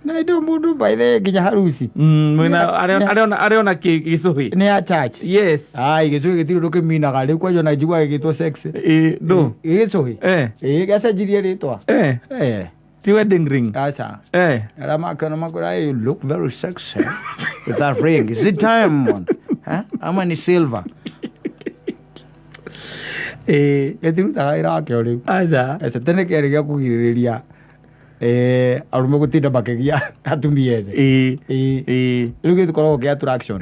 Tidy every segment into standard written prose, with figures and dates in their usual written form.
Na ndo mundu by the way nginya harusi. Mwĩna arĩona gĩcũhĩ. Nĩ ya church. Yes. Ai, gĩcũhĩ gĩtirĩ ũndũ kĩminaga rĩu, kwanja ona njiguaga gĩgĩtwo sex. Ĩ, ndũ. Gĩcũhĩ. Eh. Ĩ, gĩacenjirie rĩtwa. Eh. Eh. Ti wedding ring. Aca. Eh. Arĩa makĩona makwĩra, "Hey, you look very sexy with that ring. Is it diamond? Huh? Ama ni silver?" Ĩ. Gĩtirutaga wĩra wakĩo rĩu. Aca. Aca, tene kĩarĩ gĩa kũgirĩrĩria arũme gũtinda makĩgia atumia ene. Ĩ. Ĩ. Ĩ. Rĩu gĩkoragwo kĩa attraction.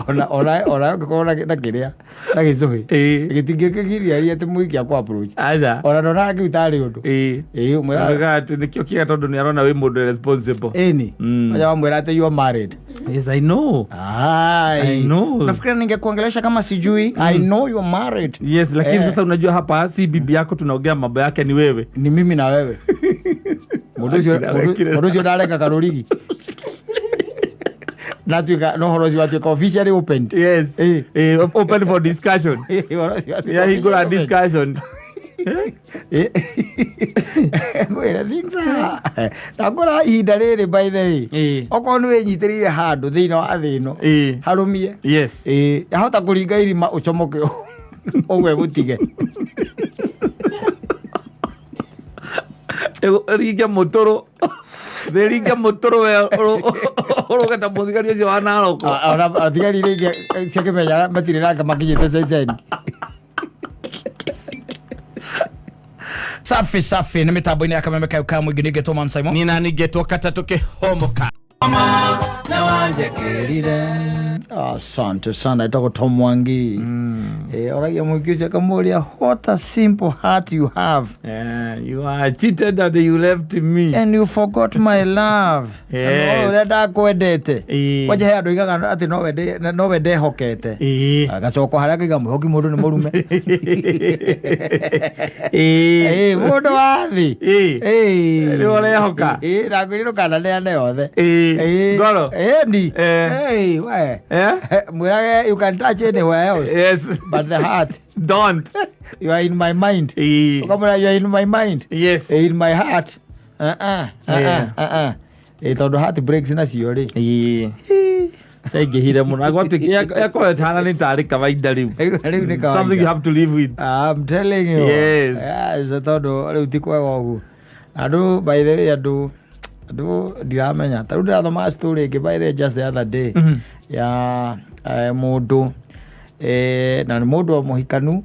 Ona ũngĩkorwo na kĩrĩa na gĩcũhĩ, Ĩ. gĩtingĩkĩgiria atĩ mũhiki akũ approach. Aca. Ona ndona kĩu tarĩ ũndũ. Ĩ. Ĩ, ũmwĩra Arauga atĩ nĩkĩo kĩega tondũ nĩ arona wĩ mũndũ responsible. Ĩni. Acha wamwĩra atĩ you are married. Yes, I know. Ai. I know. Nafikiri ningekuongelesha kama sijui. I know you're married. Yes, lakini Eh. sasa unajua hapa si bibi yako tunaongea, mambo yake ni wewe. Ni mimi na wewe. Mũndũ ũcio Akira, mũndũ akira. mũndũ ũcio ndareka karũrigi. Natuĩka no ũhoro ũcio watuĩka officially opened. Yes. Eh. Eh, open for discussion. Ũhoro ũcio watuĩka Yahingũra officially opened. discussion. Ngwĩra things are. Ndakũra ihinda rĩrĩ, by the way. Ĩ. Okorwo nĩ wĩnyitĩrĩire handũ thĩinĩ wa thĩ ĩno. Ĩ. Harũmie. Yes. Ĩ, yahota kũringa irima ũcomoke ũgwe gũtige. Ringe mũtũrũ. Thĩ ringe mũtũrũ we ũrũge ta mũthigari ũcio wa Naroko. Ona thigari iria ingĩ ciakĩmenya matirĩ nanga makinyĩte ceceni. Safi safi, nä mä tambo-inä ya Kameme kau ka må ingä nä ngetwo Man Simon. Nina ningetwo katatũ kĩhomoka. Asante sana, itagwo Tom Mwangi. Oragia mũingĩ ũcio akamũria, "What a simple heart you have." Yeah, you are cheated and you left me. And you forgot my love. Yes. Ũrĩa ndakwendete. Ĩĩ. Kwanja he andũ oigaga atĩ nowe ndehokete. Ĩĩ. Agacoka harĩa akaiga mwĩhoki mũndũ nĩ mũrume. Ĩĩ. Ĩĩ, mũndũ wa thĩ. Ĩĩ. Ĩĩ. Nĩwe ũrehoka. Ĩĩ, ndakwĩrire ndũkananeane othe. Ĩĩ. Ĩĩ. Ngoro. Ĩni. Eh. Ĩĩ, we. Eh? Mwĩrage you can touch anywhere else. Yes. But the heart, Don't. you are in my mind. Ĩĩ. Ũkamwĩra you are in my mind. Yes. In my heart. Uh-uh, uh-uh, Yeah. uh-uh. Ĩĩ, tondũ heart breaks nacio rĩ. Ĩĩ. Caingĩhire mũno. Yakorwo ĩtahana nĩ tarĩ kawaida rĩu. Rĩu nĩ kawaida. Something you have to live with. I'm telling you. Yes. Yes, tondũ rĩu ti kwega ũguo. Andũ, by the way, andũ ndiramenya. Ta rĩu ndĩrathoma story ĩngĩ, by the way, just the other day ya mũndũ na nĩ mũndũ mũhikanu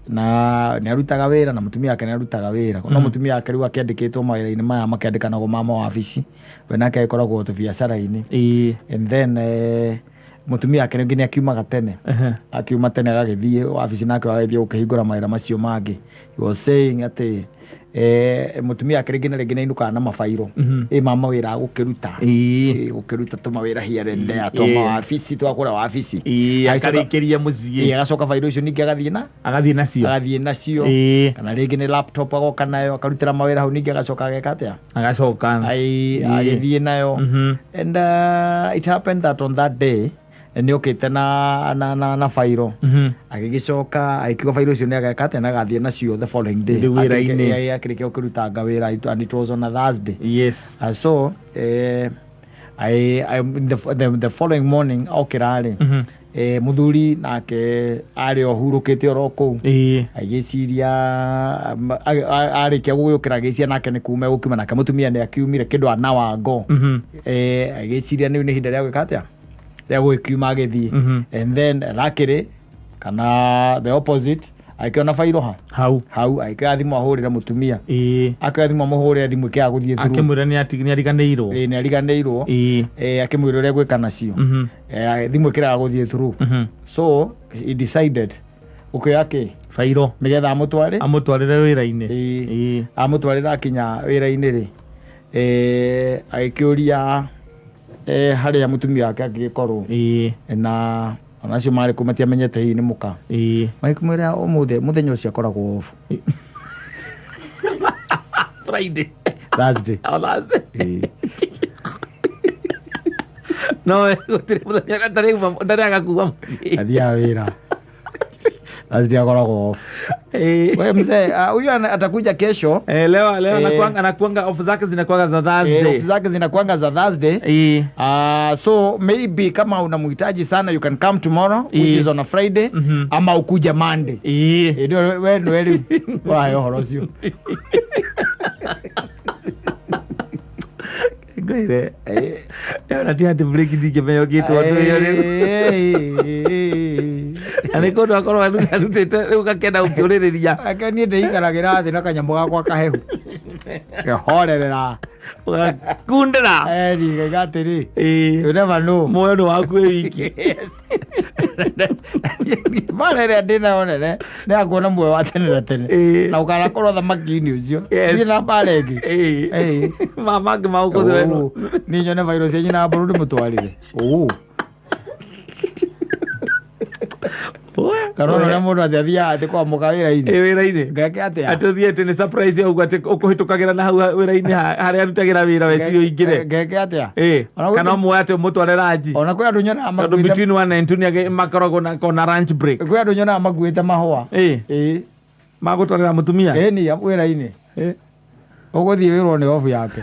na nĩ arutaga wĩra na mũtumia wake nĩ arutaga wĩra, no mũtumia wake rĩu akĩandĩkĩtwo mawĩra-inĩ maya makĩandĩkanagwo ma mawabici, we nake agĩkoragwo tũbiacara-inĩ. Ĩĩ. And then mũtumia wake rĩngĩ nĩ akiumaga tene, akiuma tene agagĩthiĩ wabici, nake agagĩthiĩ gũkĩhingũra mawĩra macio mangĩ. He was saying atĩ mũtumia wake rĩngĩ na rĩngĩ nĩ ainũkaga na mabairo ĩ ma mawĩra agũkĩruta. Ĩĩ. Ĩ, gũkĩruta tũmawĩra here and there twa Ĩĩ. mawabici, twakũra wabici. Ĩĩ, Agĩcoka- akarĩkĩria Ĩ, mũciĩ. agacoka bairo icio ningĩ agathiĩ na Agathiĩ nacio. agathiĩ nacio. Ĩĩ. Kana rĩngĩ nĩ laptop agoka nayo akarutĩra mawĩra hau, ningĩ agacoka ageka atĩa? Agacoka. Ai, Ĩĩ. agĩthiĩ nayo. And it happened that on that day nĩ okĩte na bairo, agĩgĩcoka agĩkiuga bairo icio nĩ ageka atĩa na agathiĩ nacio the following day. Rĩu wĩra-inĩ. Akĩrĩkia gũkĩrutanga wĩra, and it was on a Thursday. Yes. So I, the following morning okĩra rĩ, mũthuri nake arĩ o hurũkĩte oro kũu. Ĩĩ. Agĩciria arĩkia gũgĩũkĩra agĩciria nake nĩ kuma gũkiuma, nake mũtumia nĩ akiumire kĩndũ an hour ago. Agĩciria rĩu nĩ ihinda rĩa gwĩka atĩa, rĩa gũgĩkiuma agĩthiĩ. And then luckily, kana the opposite, agĩkĩona bairo ha Hau. hau, agĩkĩoya thimũ ahũrĩre mũtumia. Ĩĩ. Akĩoya thimũ amũhũrĩre, thimũ ĩkĩaga gũthiĩ through. Akĩmwĩra nĩ ariganĩirwo. Ĩĩ, nĩ ariganĩirwo. Ĩĩ. Akĩmwĩra ũrĩa gwĩka nacio. Thimũ ĩkĩrega gũthiĩ through. So he decided gũkĩoya kĩ Bairo. nĩgetha amũtware Amũtwarĩre wĩra-inĩ. Ĩĩ. Ĩĩ. Amũtwarĩra, akinya wĩra-inĩ rĩ, agĩkĩũria harĩa mũtumia wake angĩgĩkorwo. Ĩĩ. Na onacio marĩ kũ matiamenyete hihi nĩ mũka. Ĩĩ. Magĩkĩmwĩra ũmũthĩ mũthenya ũcio akoragwo off. Friday. Thursday. Oh, Thursday. Ĩĩ. No gũtirĩ mũthenya ndarĩ agakuua mũciĩ. Athiaga wĩra. Thursday akoragwo off. Eh. We mzee, huyu atakuja kesho. Eh, leo leo Eh. anakuanga off zake zinakuanga za Eh, Thursday. off zake zinakuanga za Thursday. Eh. So maybe kama unamhitaji sana, you can come tomorrow, which Eh. is on a Friday, ama ukuja Monday. Eh. Eh, ndio we nĩ rĩu wahe ũhoro ũcio. Ngwire. Ĩyo na ti hati break ndingĩmenya ũngĩtwo ũndũ ũyũ rĩu. Na nĩ kũndũ akorwo arutĩte rĩu gakenda gũkĩũrĩrĩria. Ake niĩ ndĩikaragĩra thĩ na kanyamũ gakwa kahehu ngehorerera. Ũgakundĩra. Ngaiga atĩrĩ, Eh. you never know. Muoyo nĩ waku wĩ wiki. Mara ĩrĩa ndĩnayo nene nĩ ya kuona muoyo wa tene na tene Eh. na ũkanakorwo thamaki-inĩ ũcio. Yes. Niĩ na mbara ĩngĩ. Eh. Eh. Ma mangĩ ma gũkũ thĩ Oh, niĩ nyone virus ya nyina mbũrũ ndĩmũtwarĩre. Oh. Kana ona ũrĩa mũndũ atĩ athiaga atĩ kwamũka wĩra-inĩ. Ĩ wĩra-inĩ. Ngeke atĩa? Atĩ ũthiĩ atĩ nĩ surprise ũguo atĩ ũkũhĩtũkagĩra na hau wĩra-inĩ harĩa arutagĩra wĩra weciria ũingĩre. Ngeke atĩa? Ĩ. Ona gwĩ- Kana ũmuoe atĩ ũmũtware ranji. Ona kwĩ andũ nyonaga Tondũ makuĩte between 1 and 2 nĩ makoragwo na kona lunch break. kwĩ andũ nyonaga makuĩte mahũa. Ĩ. Ĩ. Magũtwarĩra mũtumia. Ĩni wĩra-inĩ. Ĩ. Ũgũthiĩ wĩrwo nĩ obu yake.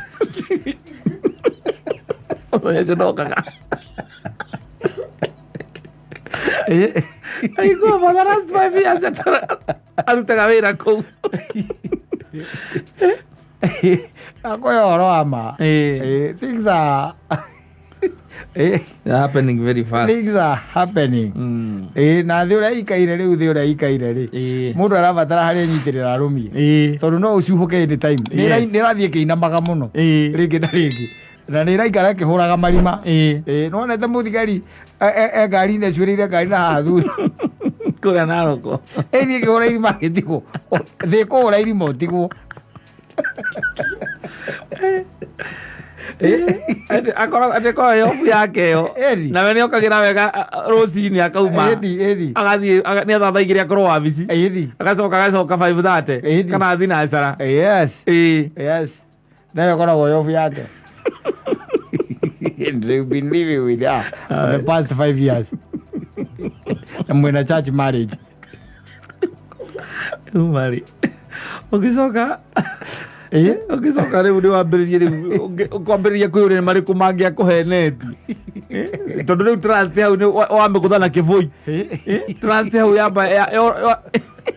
Mũthenya ũcio ndokaga. Ĩ. Aigua for the last 5 years arutaga wĩra kũu. Akwĩ ũhoro wa ma. Ĩ. Ĩ, things are Ĩ, Happening very fast. things are happening. Mm. Ĩ, na thĩ ũrĩa ikaire rĩu, thĩ ũrĩa ikaire rĩ, Ĩ. mũndũ arabatara harĩa anyitĩrĩra arũmie, Ĩ. tondũ no ũcuhũke anytime. Nĩ Yes. nĩ ĩrathiĩ ĩkĩinamaga mũno Ĩ. rĩngĩ na rĩngĩ, na nĩ ĩraikara ĩkĩhũraga marima. Ĩ. Ĩ, nĩwonete mũthigari e ngari-inĩ acuĩrĩire ngari na haha thutha? Kũrĩa Naroko. Ĩthiĩ ĩkĩhũra irima ĩtigwo, thĩ kũhũra irima ũtigwo. Atĩ akorwo ĩ obu yake ĩyo. Ĩni. Nawe nĩ okagĩra wega rũcinĩ akauma. Ĩni, ĩni. Agathiĩ nĩ thaa 2:00 akorwo wabici. Ĩni. Agacoka 5:30 Ĩni. kana thinacara. Yes. Ĩ. Yes, nayo ĩkoragwo yobu yake. And they've been living with her for the past 5 years na mwĩna church marriage. Umarĩ. Ũgĩcoka Ĩ? Ũgĩcoka rĩu nĩ wambĩrĩrie rĩu ũkwambĩrĩria kwĩyũria nĩ marĩkũ mangĩ akũhenetie. Tondũ rĩu trust hau nĩ wamĩgũtha na kĩbũi. Trust hau yamba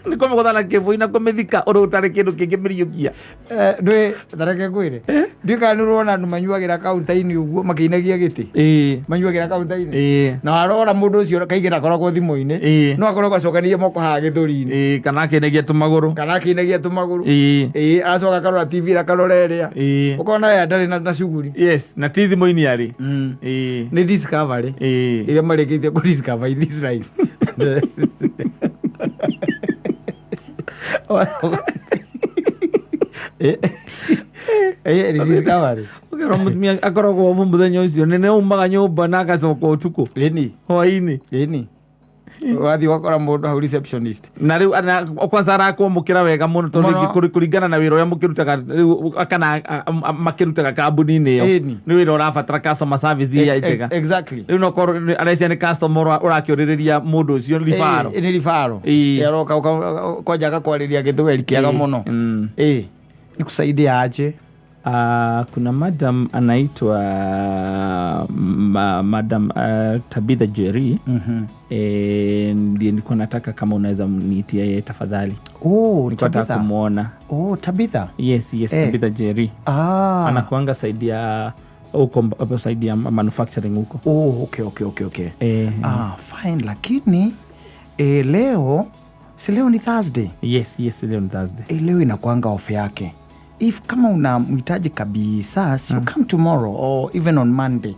nĩ kũmĩgũtha na kĩbũi na kũmĩthika ũndũ ũtarĩ kĩndũ kĩngĩmĩriũkia. Eh, ndwĩ tareke ngwĩre, ndiũĩ kana nĩ ũrona andũ manyuagĩra kaunta-inĩ ũguo makĩinagia gĩtĩ. Ĩ. Manyuagĩra kaunta-inĩ Ĩ. na warora mũndũ ũcio kaingĩ ndakoragwo thimũ-inĩ. Ĩ. No akoragwo acokanĩirie moko haha gĩthũri-inĩ. Ĩ, kana akĩinagia tũmagũrũ. Kana akĩinagia tũmagũrũ. Ĩ. Ĩ, acoka akarora TV, akarora ĩrĩa. Ĩ. Ũkona we ndarĩ na shughuli. Yes, na ti thimũ-inĩ arĩ. Ĩ. Nĩ discovery Ĩ. ĩrĩa marĩkĩtie kũ discover in this life. Ĩ, ĩ, nĩ discovery. Ũkera mũtumia akoragwo obu mũthenya ũcio nĩ aumaga nyũmba na agacoka ũtukũ. Ĩni. Hwaĩ-inĩ. Ĩni, ũgathiĩ ũgakora mũndũ hau, receptionist. Na rĩu kwanza arakwamũkĩra wega mũno tondũ Mũno. rĩngĩ kũringana na wĩra ũrĩa mũkĩrutaga rĩu kana makĩrutaga kambuni-inĩ ĩyo, Ĩni. nĩ wĩra ũrabatara customer service iria njega. Exactly. Rĩu no korwo arecia nĩ customer ũrakĩũrĩrĩria mũndũ ũcio ribaro. Ĩ, nĩ ribaro. Ĩ. Aroka kwanja akakwarĩria gĩthweri kĩega mũno. Ĩ, nikusaidia aje? Kuna madam anaitwa madam Tabitha Jerry. Ndiye nilikuwa nataka kama unaweza niitia yeye tafadhali. Oh, Nilikuwa nataka Tabitha. kumwona. Oh, Tabitha. Yes. Eh. Tabitha Jerry. Ah. Anakuanga side ya huko side ya manufacturing huko. Oh, okay. Eh, Ah, fine, lakini leo si leo ni Thursday? Yes, leo ni Thursday. Leo inakuanga off yake. If kama unamhitaji kabisa, so come tomorrow or even on Monday.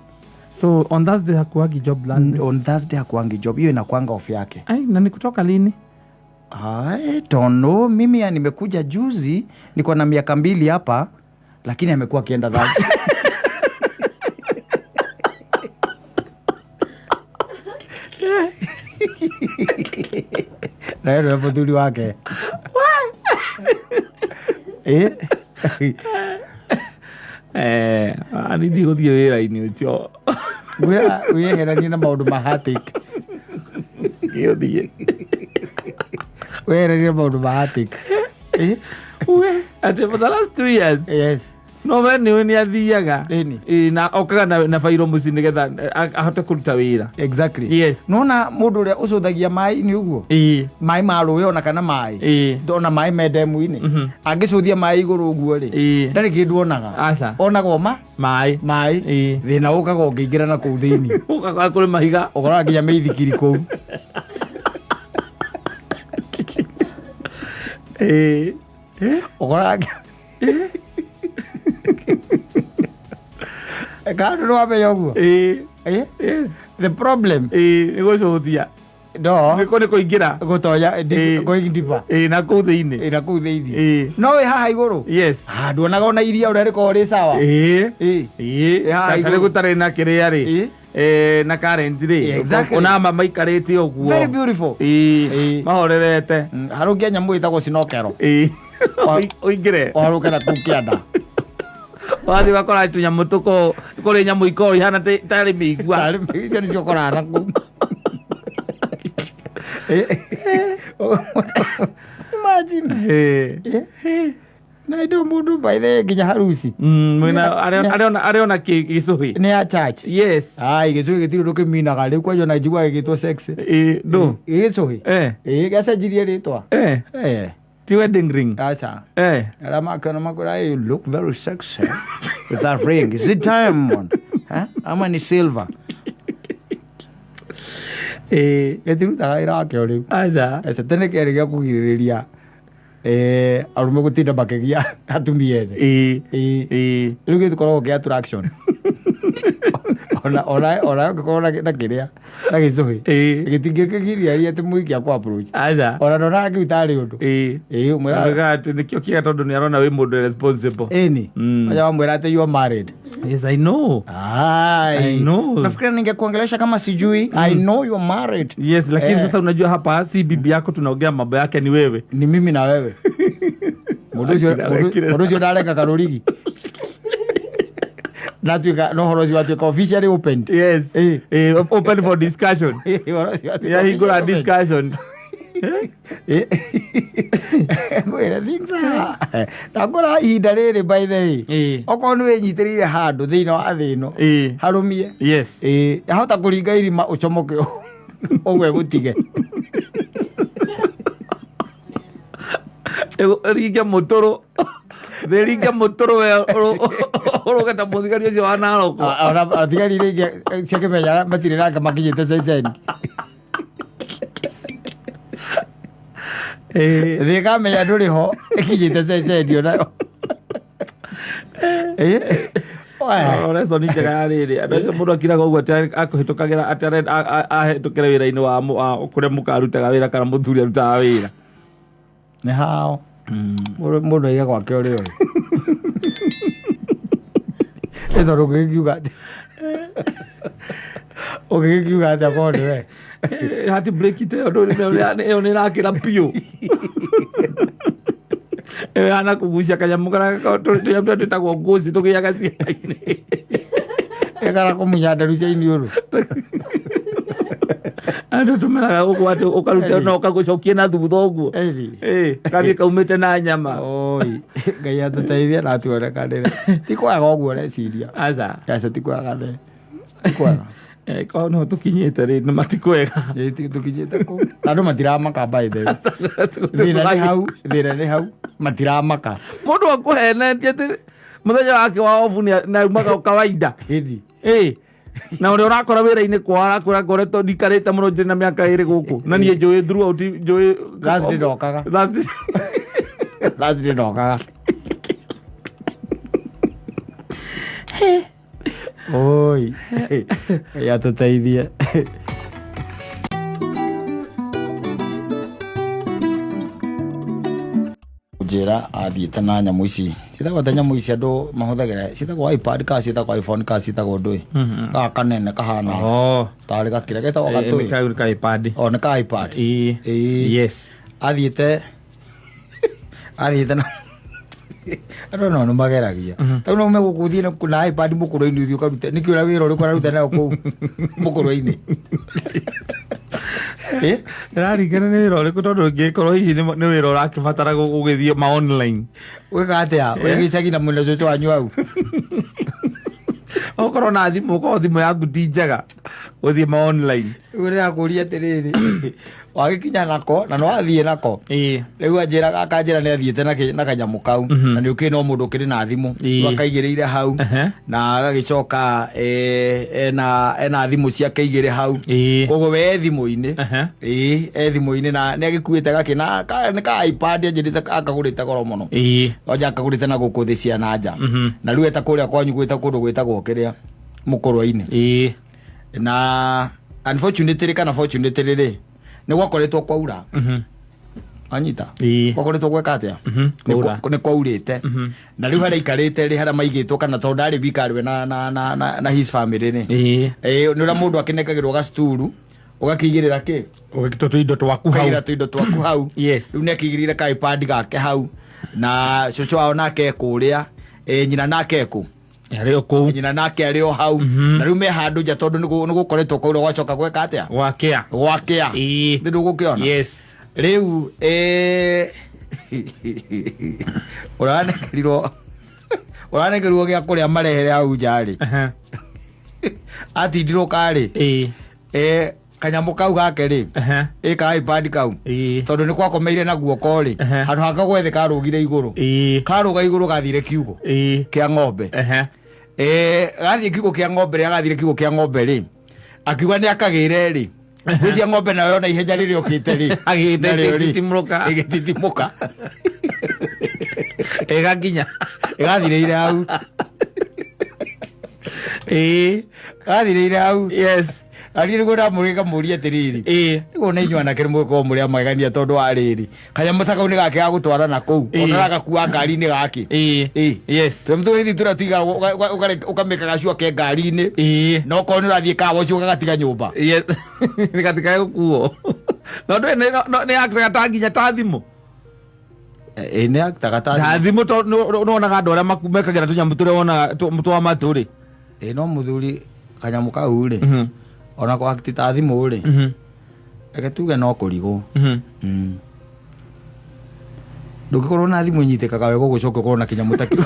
So on Thursday hakuagi job Thursday? On Thursday hakuangi job, hiyo inakuanga off yake. Ai, na ni kutoka lini? I don't know. Mimi ya nimekuja juzi, niko na miaka 2 hapa, lakini amekuwa akienda Thursday. Na yeye nĩwe mũthuri wake. Eh? Eh, ni ndigũthiĩ wĩra-inĩ ũcio. Ngwĩra wĩyeheranie na maũndũ ma heartache. Gĩũthiĩ. Wehererie maũndũ ma attic. Eh? We, atĩ for the last 2 years Yes. no we nĩwe nĩ athiaga. Ĩni. Ĩ, na okaga na bairo mũciĩ nĩgetha ahote kũruta wĩra. Exactly. Yes. Nona mũndũ ũrĩa ũcũthagia maĩ-inĩ ũguo, maĩ ma rũĩ ona kana maĩ, ona maĩ me ndemu-inĩ, angĩcũthia maĩ igũrũ ũguo rĩ, ndarĩ kĩndũ onaga. Aca. Onaga o ma Maĩ. Maĩ. Thĩna ũkaga ũngĩingĩra na kũu thĩinĩ. Ũgakora kũrĩ mahiga. Ũkoraga nginya mĩithikiri kũu. Ũkoraga kana nĩ wamenya ũguo. Eh? Yes. The problem Ĩ, nĩ gũcũthia. No. Nĩ kũingĩra. Gũtonya going deeper. Ĩ, na kũu thĩinĩ. Na kũu thĩinĩ. Ĩ. No wĩ haha igũrũ. Yes. Ah, nduonaga ona iria ũrĩa rĩkoragwo rĩ sawa. Ĩ. Ĩ haha Tarĩ igũrũ. gũtarĩ na kĩrĩa rĩ, na current rĩ, Exactly. ona ma maikarĩte ũguo. Very beautiful. Ĩ, mahorerete. Harũkia nyamũ ĩtagwo sinokero. Ĩ, ũingĩre. Ũharũke na kũu kĩanda. Wathiĩ ũgakora tũnyamũ tũkoragwo kũrĩ nyamũ ikoragwo ihana tarĩ mĩigua. Tarĩ mĩigua nĩcio ũkoraga na kũu. Imagine. Na hĩndĩ ĩyo mũndũ by the way nginya harusi. Mwĩna arĩona gĩcũhĩ. Nĩ ya church. Yes. Ai, gĩcũhĩ gĩtirĩ ũndũ kĩminaga rĩu kwanja ona njiguaga gĩgĩtwo sex. Ĩ, ndũ. Gĩcũhĩ. Ĩ, gĩacenjirie rĩtwa. Ti wedding ring? Aca. Arĩa makĩona makwĩra, "Hey, you look very sexy with that ring. Is it diamond? Huh? Ama ni silver?" Gĩtirutaga wĩra wakĩo rĩu. Aca. Aca, tene kĩarĩ gĩa kũgirĩrĩria arũme gũtinda makĩgia atumia ene. Ĩ. Ĩ. Rĩu gĩtikoragwo kĩa attraction. Ona ũngĩkorwo na kĩrĩa na gĩcũhĩ, gĩtingĩkĩgiria atĩ mũhiki akũ approach. Aca. Ona ndonaga kĩu tarĩ ũndũ. Ĩ, ũmwĩra. Augaga atĩ nĩkĩo kĩega tondũ nĩ arona wĩ mũndũ responsible. Ĩni. Acha wamwĩra atĩ you are married. Yes, I know. Ai. I know. Nafikiri ningekuongelesha kama sijui. I know you're married. Yes, lakini sasa unajua hapa si bibi yako tunaongea mambo yake, ni wewe. Ni mimi na wewe. Mũndũ ũcio Akira wekire. mũndũ ũcio ndarenga karũrigi. Natuĩka no ũhoro ũcio watuĩka officially opened. Yes. Eh. Open for discussion. Ũhoro ũcio watuĩka Yahingũra officially opened. discussion. Ngwĩra things are. Ndakũra ihinda rĩrĩ by the way. Okorwo nĩ wĩnyitĩrĩire handũ thĩinĩ wa thĩ ĩno. Harũmie. Yes. Ĩ, yahota kũringa irima ũcomoke ũgwe gũtige. Ringe mũtũrũ. Thĩ ringe mũtũrũ we ũrũge ta mũthigari ũcio wa Naroko. Ona thigari iria ingĩ ciakĩmenya matirĩ nake makinyĩte ceceni. Thĩ ĩkamenya ndũrĩ ho ĩkinyĩte ceceni onayo. Ĩ. Lesson njega ya rĩrĩ andũ acio mũndũ akiraga ũguo atĩ akũhĩtũkagĩra atĩ ahĩtũkĩre wĩra-inĩ wa kũrĩa mũkarutaga wĩra kana mũthuri arutaga wĩra. Nĩ hao. Mũndũ aige gwake ũrĩa ũrĩ. Ĩ tondũ ũngĩgĩkiuga atĩ ũngĩgĩkiuga atĩa korwo nĩ we. Hati break ĩyo ĩyo nĩ ĩrakĩra biũ. Ĩyo ĩhana kũgucia kanyamũ karĩa tũnyamũ tũrĩa twĩtagwo ngũci tũgĩaga ciana-inĩ. Ĩkara kũmunya nderu cia iniũrũ. Andũ tũmeraga gũkũ atĩ ũkaruta na ũkagũcokia na thutha ũguo. Ĩni. Ĩ, gathiĩ kaumĩte na nyama. Oi, Ngai atũteithie na atuonekanĩre. Ti kwaga ũguo ũreciria. Aca. Aca ti kwaga the. Ti kwaga. Korwo nĩho tũkinyĩte rĩ, nĩ matikwega. Ĩ, tũkinyĩte kũu. Na andũ matiramaka by the way. Thĩna nĩ hau, thĩna nĩ hau. Matiramaka. Mũndũ akũhenetie atĩ mũthenya wake wa obu nĩ aumaga o kawaida. Ĩni. Ĩ, na ũrĩa ũrakora wĩra-inĩ kwao arakwĩra ngoretwo ndikarĩte mũno njĩrĩ na mĩaka 2 gũkũ na niĩ njũĩ throughout njũĩ. Thursday ndokaga. Thursday. Thursday ndokaga. Oi, Ngai atũteithie. Njĩra athiĩte na nyamũ ici ciĩtagwo ta nyamũ ici andũ mahũthagĩra ciĩtagwo iPad kana ciĩtagwo iPhone kana ciĩtagwo ndũĩ gaka kanene kahana Oh. tarĩ gakĩrĩa getagwo gatũĩ. Nĩ ka iPad. O nĩ ka iPad. Ĩ. Ĩ. Yes. Athiĩte na andũ no nĩ mageragia tau no ume gũkũ ũthiĩ na iPad mũkũrũ-inĩ ũthiĩ ũkarute nĩkĩ ũrĩa wĩra ũrĩkũ ũraruta nayo kũu mũkũrũ-inĩ. Eh? Ĩraringana nĩ wĩra ũrĩkũ, tondũ ũngĩkorwo hihi nĩ wĩra ũrakĩbatara gũgĩthiĩ ma online. Wĩka atĩa wĩ gĩcagi na mwĩna cũcũ wanyu hau? Okorwo na thimũ, okorwo thimũ yaku ti njega, ũthiĩ ma online. Rĩu ndĩrakũria atĩrĩrĩ, wagĩkinya nako na nĩwathiĩ nako? Ĩĩ. Rĩu anjĩra, akanjĩra nĩ athiĩte na kanyamũ kau, na nĩ ũkĩrĩ no mũndũ ũkĩrĩ na thimũ. Rĩu akaigĩrĩire hau na agagĩcoka ena thimũ ciake igĩrĩ hau. Koguo we e thimũ-inĩ. Ĩĩ, e thimũ-inĩ na nĩ agĩkuĩte gakĩ na nĩ ka iPad anjĩrĩte akagũrĩte goro mũno. Onja akagũrĩte na gũkũ thĩ cia na nja. Na rĩu eta kũrĩa kwanyu gwĩta kũndũ gwĩtagwo kĩrĩa mũkũrwa-inĩ. Na unfortunately kana fortunately rĩ, nĩ gwakoretwo kwaura. Anyita? Gwakoretwo gweka atĩa? Nĩ Kwaura. Nĩ kwaurĩte. Na rĩu harĩa aikarĩte rĩ, harĩa maigĩtwo, kana tondũ ndarĩ wika arĩ we na his family rĩ. Nĩ ũrĩa mũndũ akĩnengagĩrwo gacuturu ũgakĩigĩrĩra kĩ? Ũgĩkĩtwo tũindo twaku hau. Ũkaigĩrĩra tũindo twaku hau. Rĩu nĩ akĩigĩrĩire ka iPad gake hau, na cũcũ wao nake e kũrĩa, nyina nake ekũ? Arĩ o kũu. Nyina nake arĩ o hau. Na rĩu me handũ nja tondũ nĩ gũkoretwo kwaura, gwacoka gweka atĩa? Gwakĩa. Gwakĩa. Nĩ ndũgũkĩona? Yes. Rĩu ũranekerirwo gĩa kũrĩa marehere hau nja rĩ, atindirwo karĩ kanyamũ kau gake rĩ, ĩ ka iPad kau, tondũ nĩ gwakomeire na guoko rĩ, handũ ha kagwe thĩ karũgire igũrũ. Karũga igũrũ gathire kiugũ kĩa ng'ombe. Gathiĩ kiugũ kĩa ng'ombe rĩ, agathire kiugũ kĩa ng'ombe rĩ, akiuga nĩ akagĩre rĩ, gwĩcia ng'ombe nayo na ihenya rĩrĩa ũkĩte rĩ, Agĩte narĩo rĩ, ĩgĩtitimũka. Ĩgĩtitimũka. Ĩgakinya. Ĩgathirĩire hau. Gathirĩire hau. Na niĩ nĩguo ndamũrĩka mũrie atĩrĩrĩ, nĩguo na inyuĩ anake nĩ mũgĩkorwo mũrĩ a magegania, tondũ wa rĩrĩ, kanyamũ ta kau nĩ gake ga gũtwara na kũu, ona gagakua ngari-inĩ gake. Tondũ tũrĩthi tũrĩa tuigaga ũkamĩka gacua ke ngari-inĩ, na okorwo nĩ ũrathiĩ kawa ũcio ũgagatiga nyũmba. Yes. Gatikae gũkuo. No ndũĩ nĩ yakĩraga ta nginya ta thimũ. Nĩ akitaga ta Ta thimũ, tondũ nĩwonaga andũ arĩa mekagĩra tũnyamũ tũrĩa wonaga twa matũ rĩ. Ĩ, no mũthuri, kanyamũ kau rĩ, ona kwakti ta thimũ rĩ, reke tuge no kũrigwo. Ndũngĩkorwo na thimũ inyitĩkaga wega ũgũcoka ũkorwo na kĩnyamũ ta kĩu.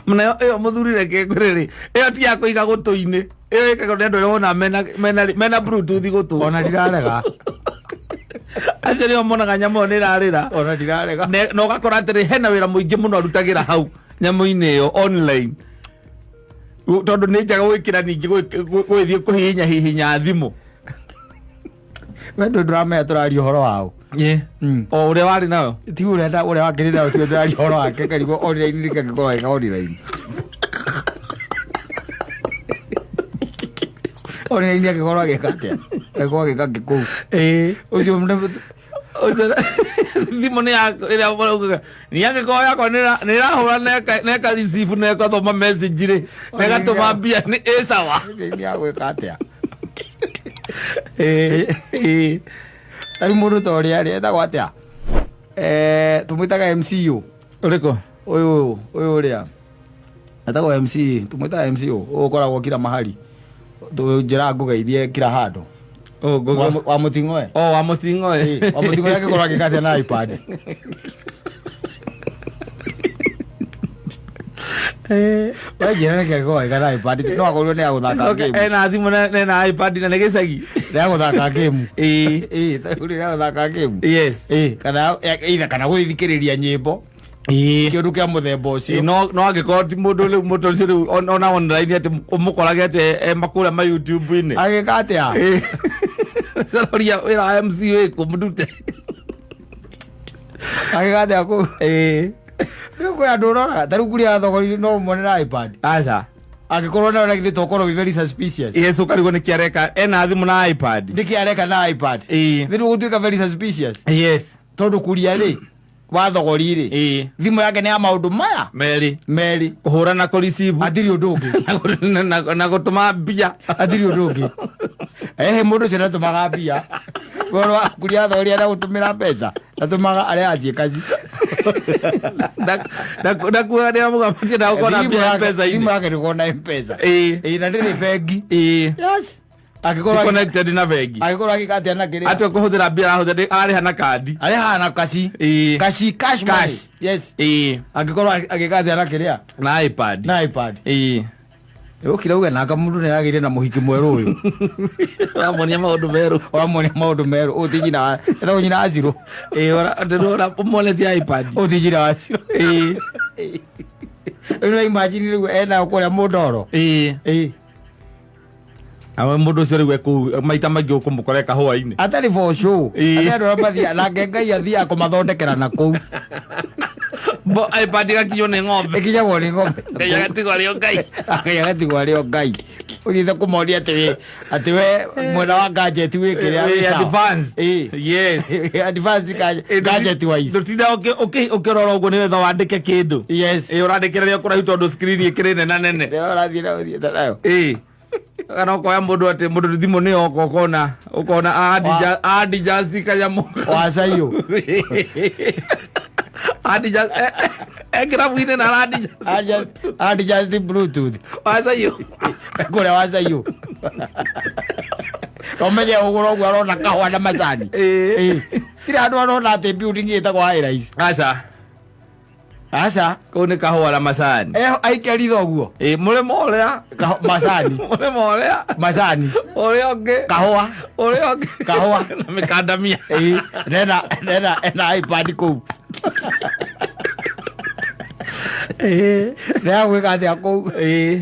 Nayo ĩyo mũthuri, reke ngwĩre rĩ, ĩyo ti ya kũiga gũtũ-inĩ, ĩyo ĩkagwo nĩ andũ arĩa wonaga mena Bluetooth gũtũ. Ona ndirarega. Acio nĩo monaga nyamũ ĩyo nĩ ĩrarĩra. Ona ndirarega. Na ũgakora atĩrĩ, hena wĩra mũingĩ mũno arutagĩra hau nyamũ-inĩ ĩyo online, tondũ nĩ njega gwĩkĩra ningĩ gwĩthiĩ kũhihinya hihinya thimũ. We ndũ ndũramenya tũraria ũhoro wao. O ũrĩa warĩ nayo. Ti ũrĩa ũrĩa wakĩrĩ nayo, tio ndĩraria ũhoro wake, karigwo online rĩ, kangĩkorwo geka online online angĩkorwo agĩka atĩa, angĩkorwo agĩka kĩkũu ũcio Ũcio thimũ nĩ ya ĩrĩa ũraugaga nĩ angĩkorwo yakwa nĩ ĩrahũra na ĩka receive na ĩgathoma message rĩ, na ĩgatũma mbia, nĩ ĩ sawa. Nĩ agwĩka atĩa? Ĩĩ. Rĩu mũndũ ta ũrĩa rĩ, etagwo atĩa? Tũmwĩtaga MCU. Ũrĩkũ? Ũyũ ũrĩa etagwo MC, tũmwĩtaga MCU, ũyũ ũkoragwo kila mahali, njĩra ngũgeithie kila handũ. Oh, Google. Wa mũting'oe. Oh, wa mũting'oe. Wa mũting'oe angĩkorwo agĩka atĩa na iPad? We njĩra nĩkĩ angĩkorwo agĩka na iPad, no akorirwo nĩ agũthaka Coke game. Ena thimũ na ena iPad na nĩ gĩcagi. Nĩ agũthaka game. Ĩĩ. Ĩĩ, ta rĩu nĩ agũthaka game. Kana either kana gũthikĩrĩria nyĩmbo, kĩũndũ kĩa mũthemba ũcio. No angĩkorwo ti mũndũ rĩu, mũndũ ũcio rĩu ona online atĩ ũmũkorage atĩ e makũrĩa ma YouTube-inĩ. Agĩka atĩa? Caroria wĩra wa MC wĩkũ mũndute. Agĩka atĩa kũu? Rĩu kwĩ andũ ũroraga ta rĩu kũrĩa thogori no ũmone na iPad. Aca. Angĩkorwo nayo na githĩ tokorwo be very suspicious? Yes, ũkarigwo nĩkĩ areka ena thimũ na iPad. Nĩkĩ areka na iPad? Thĩ gũtuĩka very suspicious. Tondũ kuria rĩ, wa thogori rĩ, thimũ yake nĩ ya maũndũ maya Merĩ. Merĩ. Kũhũra na kũreceive. Hatirĩ ũndũ ũngĩ. Na gũtũma mbia. Hatirĩ ũndũ ũngĩ. Ehe, mũndũ ũcio ndatũmaga mbia. Ũhoro wa kuria thogori arĩa gũtũmĩra mbeca ndatũmaga, arĩa aciĩkaci. Ndakuaga ndĩra mũgamatia ndagũkorwo na mbia Thimũ M-Pesa-inĩ. yake nĩkorwo na M-Pesa. Ĩĩ, na ndĩrĩ bengi. Yes. Angĩkorwo Connected na bengi. Angĩkorwo agĩka atĩa na kĩrĩa? Atua kũhũthĩra mbia arahũthĩra arĩha na kandi. Arĩhaga na kaci. Ĩĩ. Kaci, cash money. Cash. Yes. Ĩĩ. Angĩkorwo agĩka atĩa na kĩrĩa? Na iPad. Na iPad. Ĩĩ. Ũkira uge naka mũndũ nĩ aragĩire na mũhiki mwerũ ũyũ. Ũramuonia maũndũ merũ. Ũramuonia maũndũ merũ. Ũyũ ti nyina wa, etagwo nyina wa Ciro. Ĩĩ, ndĩrona ũmuonetie iPad. Ũyũ ti nyina wa Ciro. Ĩĩ. Rĩu no imagine rĩu enayo kũrĩa mũndoro. Ĩĩ. Ĩĩ. Awe mũndũ ũcio rĩu ekũu maita maingĩ ũkũmũkora kahũa-inĩ. Atarĩ for show. Ĩĩ. Atarĩ andũ arĩa mathiaga nake Ngai athiaga kũmathondekera na kũu. Bo iPad ĩgakinywo nĩ ng'ombe. Ĩkinyagwo nĩ ng'ombe. Ngai agatigwo arĩ o Ngai. Ngai agatigwo arĩ o Ngai. Ũthiĩte kũmonia atĩ we atĩ we mwena wa gadget wĩ kĩrĩa wĩ Wĩ sawa. advanced. Ĩĩ. Yes. Advanced gadget wise. Ndũtinda ũkĩrora ũguo nĩgetha wandĩke kĩndũ. Yes. Ĩĩ, ũrandĩkĩrĩria kũraihu tondũ screen ĩkĩrĩ nena nene. Rĩo ũrathiĩ na ũthiĩte nayo. Ĩĩ. Kana ũkoya mũndũ atĩ mũndũ thimũ nĩ yoka ũkona ũkona adjust kanyamũ. Wacaiyo. Adjust ekĩrabu-inĩ na aradjust. Adjust Bluetooth. Wacaiyo. Kũrĩa wacaiyo. Ũmenye ũgũra ũguo arona kahũa na macani. Ĩĩ. Ĩĩ. Tirĩ handũ arona atĩ building ĩtagwo high rise. Aca. Aca. Kũu nĩ kahũa na macani. Aikia ritho ũguo. Ĩĩ, mũrĩmo ũrĩa. Macani. Mũrĩmo ũrĩa. Macani. Ũrĩa ũngĩ. Kahũa. Ũrĩa ũngĩ. Kahũa. Na mĩkandamia. Ĩĩ. Nena nena ena iPad kũu. Ĩĩ. Nĩ agwĩka atĩa kũu? Ĩĩ.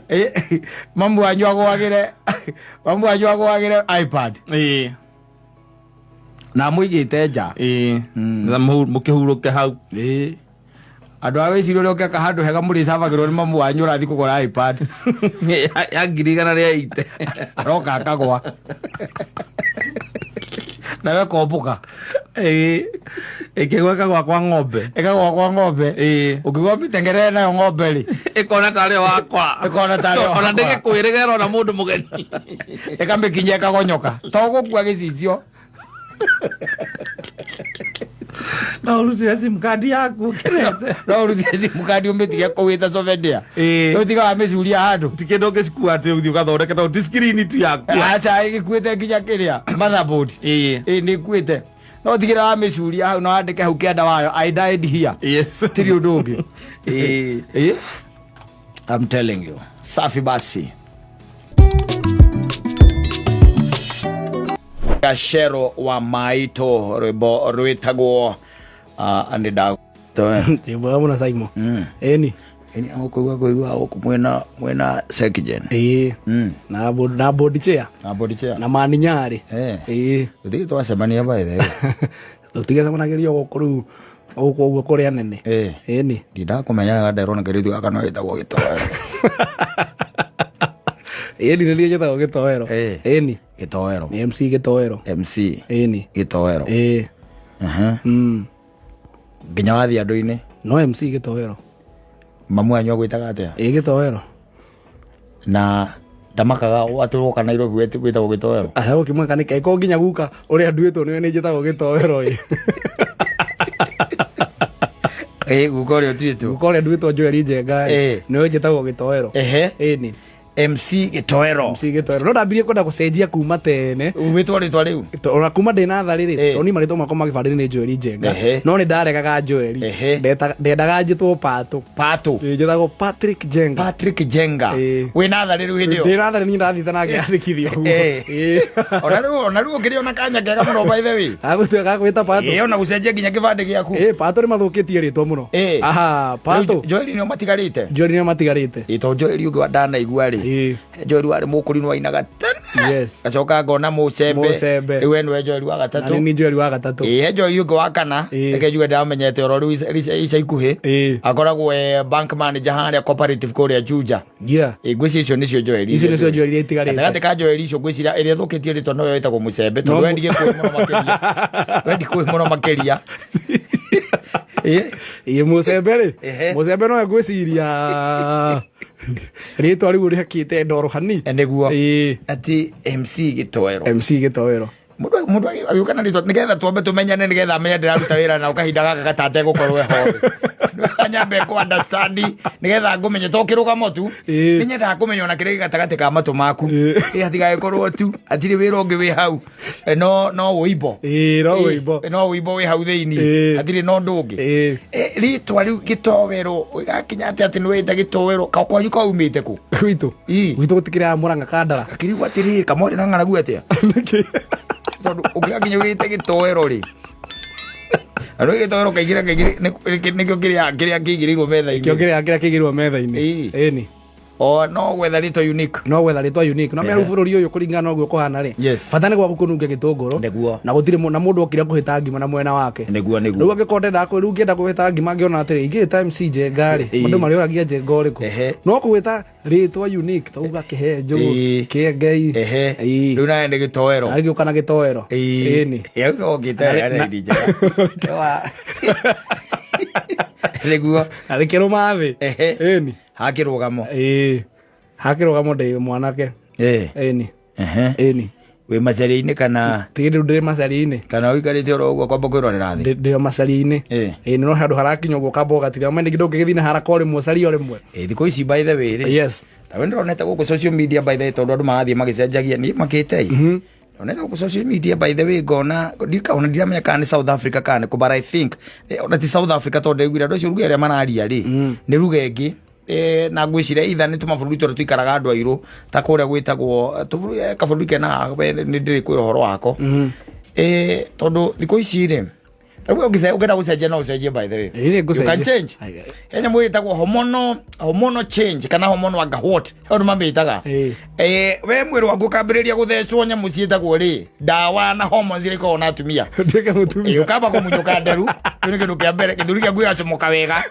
Ĩĩ. Mamu wanyu agũagĩre mamu wanyu agũagĩre iPad. Ĩĩ. Na amũigĩte nja. Ĩĩ. Na mũkĩhurũke hau. Ĩĩ. Andũ a wĩciria ũrĩa ũngĩaka handũ hega mũrĩcabagĩrwo nĩ mamu wanyu ũrathiĩ kũgũra iPad. Ya 180,000. Aroka akagwa. Nawe kombũka. Ĩĩ. Ĩkĩgwa ĩkagwa kwa ng'ombe. Ĩkagwa kwa ng'ombe. Ĩĩ. Ũngĩgwa mĩtengerere nayo ng'ombe rĩ. Ĩkona tarĩ o wakora. Ĩkona tarĩ o Ona wakora. ndĩgĩkwĩrĩga ĩrona mũndũ mũgeni. Ĩkamĩkinyia ĩkagonyoka. To gũkua gĩcicio. No ũrutire sim card yaku ũkenete. No ũrutire sim card ũmĩtige kũu ĩta souvenir. Ĩĩ. Ũtiga wamĩcuria handũ. Ti kĩndũ ũngĩcikua atĩ ũthiĩ ũgathondeke tondũ ti screen tu yakua. Aca ĩgĩkuĩte nginya kĩrĩa motherboard. Ĩĩ. Ĩĩ nĩ ĩkuĩte. No tigĩra wamĩcuria hau na wandĩke hau kĩanda wayo I died here. Yes. Tiri ũndũ ũngĩ. Ĩĩ. Ĩĩ. I'm telling you. Safi basi. Gacero wa Maito rwĩmbo rwĩtagwo nĩ ndagũtoe. Ĩ mwega mũno Simon. Ĩni. Ĩni ũkũigua kũigua gũkũ mwena mwena Sekijen. Ĩĩ. Na na board chair. Na board chair. Na maninyarĩ. Eh. Ĩĩ. Tũtige twacemania by the way. Tũtigecemanageria gũkũ rĩu gũkũ ũguo kũrĩa nene. Ĩĩ. Ĩni. Ndindakũmenyaga nderwo na kairĩtu gaka no gĩtagwo gĩtoero. Ĩni nĩ niĩ njĩtagwo gĩtoero. Ĩĩ. Ĩni. Gĩtoero. Nĩ MC gĩtoero. MC Ĩni. gĩtoero. Ĩĩ. Aha. Nginya wathiĩ andũ-inĩ. No MC gĩtoero. Mamu wanyu agwĩtaga atĩa? Ĩĩ gĩtoero. Na ndamakaga atĩ woka Nairobi wĩtagwo gĩtoero. Aca gũkĩmaka nĩkĩ ko nginya guka ũrĩa nduĩtwo nĩwe nĩ njĩtagwo gĩtoero ĩ. Ĩĩ guka ũrĩa ũtuĩtwo. Guka ũrĩa nduĩtwo Joel Njenga ĩ Ĩĩ. nĩwe njĩtagwo gĩtoero. Ehe. Ĩni. MC Gĩtoero. MC Gĩtoero. No ndambirie kwenda gũcenjia kuma tene. Wĩtwo rĩtwa rĩu? Ona kuma ndĩ natharĩ rĩ, Ĩĩ. tondũ niĩ marĩtwa makwa ma gĩbandĩ nĩ Joel Njenga. Ehe. No nĩ ndaregaga Joel. Ehe. Ndendaga njĩtwo Patũ. Patũ. Ĩĩ, njĩtagwo Patrick Njenga. Patrick Njenga. Ĩĩ. Wĩ natharĩ rĩu hĩndĩ ĩyo? Ndĩ natharĩ niĩ ndathiĩte na ngĩandĩkithio ũguo. Ĩĩ. Ĩĩ. Ona rĩu ona rĩu ũkĩrĩ ona kanya kega mũno by the way. Gagũtua gagwĩta Patũ. Ĩĩ ona gũcenjia nginya kĩbandĩ gĩaku. Ĩĩ, Patũ nĩ mathũkĩtie rĩtwa mũno. Ĩĩ. Aha, Patũ. Rĩu Joel nĩo matigarĩte? Joel nĩo matigarĩte. Ĩĩ tondũ Joel ũngĩ wa ndanaigua rĩ. Ĩĩ. Joel warĩ mũkũrinũ wainaga tene. Yes. Gacoka ngona mũcembe. Mũcembe. Rĩu we nĩwe Joel wa Na gatatũ. nĩ niĩ Joel wa gatatũ. Ĩĩ he Joel ũngĩ wa kana. Ĩĩ. Reke njuge ndamenyete oro rĩu ica ikuhĩ. Ĩĩ. Akoragwo e bank manager harĩa cooperative kũrĩa Juja. Yeah. Ĩĩ ngwĩciria icio nĩcio Joel. Icio nĩcio Joel iria itigarĩte. Gatagatĩ ka Joel icio ngwĩciria ĩrĩa ĩthũkĩtie rĩtwa noyo ĩtagwo mũcembe tondũ No we ndigĩkũĩ mũno makĩria. We ndikũĩ mũno makĩria. Ĩĩ. Ĩĩ mũcembe rĩ. Ehe. Mũcembe nowe ngwĩciria rĩtwa rĩu rĩhakĩte ndoro hani. Nĩguo. Ĩĩ. Ati MC Gĩtoero. MC Gĩtoero. Mundu agiuka na ritwa nigetha twambe tumenyane, nigetha amenye ndiraruta wira na kahinda gaka gatate gukorwo eho. Nyambe ku understand nigetha ngumenye to kirugamo tu. Ĩĩ. Nĩnyendaga kũmenya ona kĩrĩa gĩ gatagatĩ ka matũ maku. Ĩĩ. Ĩ hatigagĩkorwo tu hatirĩ wĩra ũngĩ wĩ hau. No no wũimbo. Ĩĩ, no wũimbo. Ĩ, no wũimbo wĩ hau thĩinĩ. Ĩĩ. Hatirĩ na ũndũ ũngĩ. Ĩĩ. Rĩtwa rĩu gĩtowerũ gakinya atĩa atĩ nĩwĩta gĩtowerũ ka kwanyu kaumĩte kũ? Gwitũ. Ĩ. Gwitũ gũtikĩrĩ Murang'a Kandara. Gakĩrigwo atĩrĩrĩ kamorĩ na ng'aragu atĩa? Tondũ ũngĩgakinya wĩte gĩtoero rĩ, andũ gĩtoero kaingĩ na kaingĩ nĩkĩo kĩrĩa kĩigĩrĩirwo Kĩo metha-inĩ. kĩrĩa kĩigĩrwo metha-inĩ. Ĩĩ. Ĩni. O no gwetha rĩtwa unique. No gwetha rĩtwa unique. No menya Ehe. rĩu bũrũri ũyũ kũringana na ũguo kũhana rĩ. Yes. Bata nĩ gwaku kũnunge gĩtũngũrũ. Nĩguo. Na gũtirĩ na mũndũ okire kũhĩta ngima na mwena wake. Nĩguo Rĩu nĩguo. angĩkorwo ndenda rĩu ngĩenda kũhĩta ngima ngĩona atĩrĩ ingĩĩta MC Njenga rĩ, Ĩĩ. andũ marĩũragia Njenga ũrĩkũ. Ehe. No kũgwĩta rĩtwa unique ta uga kĩhe njũgũ, Ĩĩ. kĩengei. Ehe. Ĩĩ. Rĩu nawe nĩ gĩtoero. Na gĩũka na gĩtoero. Ĩni. Ĩĩ. Hau no ngĩte Na- indi njega. Nĩguo. Na rĩkĩrũma thĩ. Ehe. Ĩni. Hakĩrũgamo. Ĩĩ. Hakĩrũgamo ndĩ mwanake. Ĩĩ. Ĩni. Ehe. Ĩni. Wĩ macaria-inĩ kana Tigĩ rĩu ndĩ macaria-inĩ. kana ũikarĩte oro ũguo kwamba kwĩrorera thĩ? Ndĩ o macaria-inĩ. Ĩĩ. Ĩni no handũ harakinya ũguo ũkamba ũgatiga. Ma ningĩ ndũngĩgĩthiĩ na haraka o rĩmwe ũcarie o rĩmwe. Ĩĩ, thikũ ici by the way rĩ. Yes. Ta we ndĩronete gũkũ social media by the way tondũ andũ marathiĩ magĩcenjagia niĩ makĩte ĩ. Ndĩronete gũkũ social media by the way ngona ndikaona ndiramenya kana nĩ South Africa kana nĩ kũ, but I think ona ti South Africa tondũ ndaiguire andũ acio ruga ĩrĩa mararia rĩ nĩ ruga ĩngĩ. Na ngwĩciria either nĩ tũmabũrũri tũrĩa tũikaraga andũ airũ ta kũrĩa gwĩtagwo kabũrũri kena haha nĩ ndĩrĩ kwĩra ũhoro wako. Tondũ thikũ ici rĩ rĩu ũngĩenda gũcenjia no ũcenjie by the way. Ĩĩ, nĩ You can ngũcenjia. change. He nyamũ ĩtagwo hormonal change kana hormonal anga what hau nĩ mamĩtaga. Ĩĩ. We mwĩrĩ waku ũkambĩrĩria gũthecwo nyamũ ciĩtagwo rĩ ndawa na hormones iria ikoragwo na atumia. Nduĩke mũtumia. Ũkamba kũmunyũka nderu kĩu nĩ kĩndũ kĩa mbere gĩthũri gĩaku gĩgacomoka wega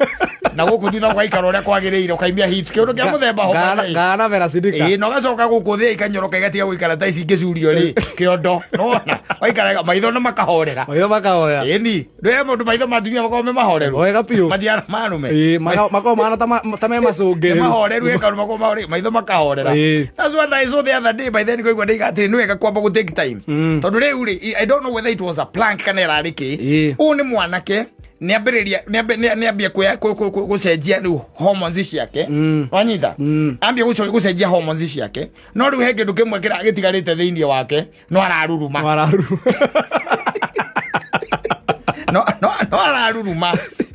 na gũkũ thutha ũgaikara ũrĩa kwagĩrĩire ũkaimia hips kĩndũ kĩa mũthemba hormonal. Ngana Vera Sidika. Ĩĩ, na ũgacoka gũkũ thĩ ikanyoroka igatiga gũikara ta ici ingĩcurio rĩ kĩondo nĩwona waikara maitho nĩ makahorera. Maitho makahoya. Ĩni ndũe mũndũ maitho ma atumia makoragwo me mahoreru. Wega biũ. Matiara marume. Ĩĩ, makoragwo mahana ta me macũngĩrĩru. Nĩ mahoreru ĩkaru makoragwo mahoreru maitho makahorera. Ĩĩ. That's what I saw the other day by then ngũigua ndaiga atĩrĩ nĩ wega kwamba gũ take time. Tondũ rĩu rĩ I don't know whether it was a plank kana ĩrarĩ kĩ. Ĩĩ. Ũyũ nĩ mwanake nĩambĩrĩria nĩambia gũcenjia rĩu hormones ciake. Wanyita? Ambia gũcenjia hormones ciake. No rĩu he kĩndũ kĩmwe kĩrĩa gĩtigarĩte thĩinĩ wake no araruruma. No araruruma. No araruruma.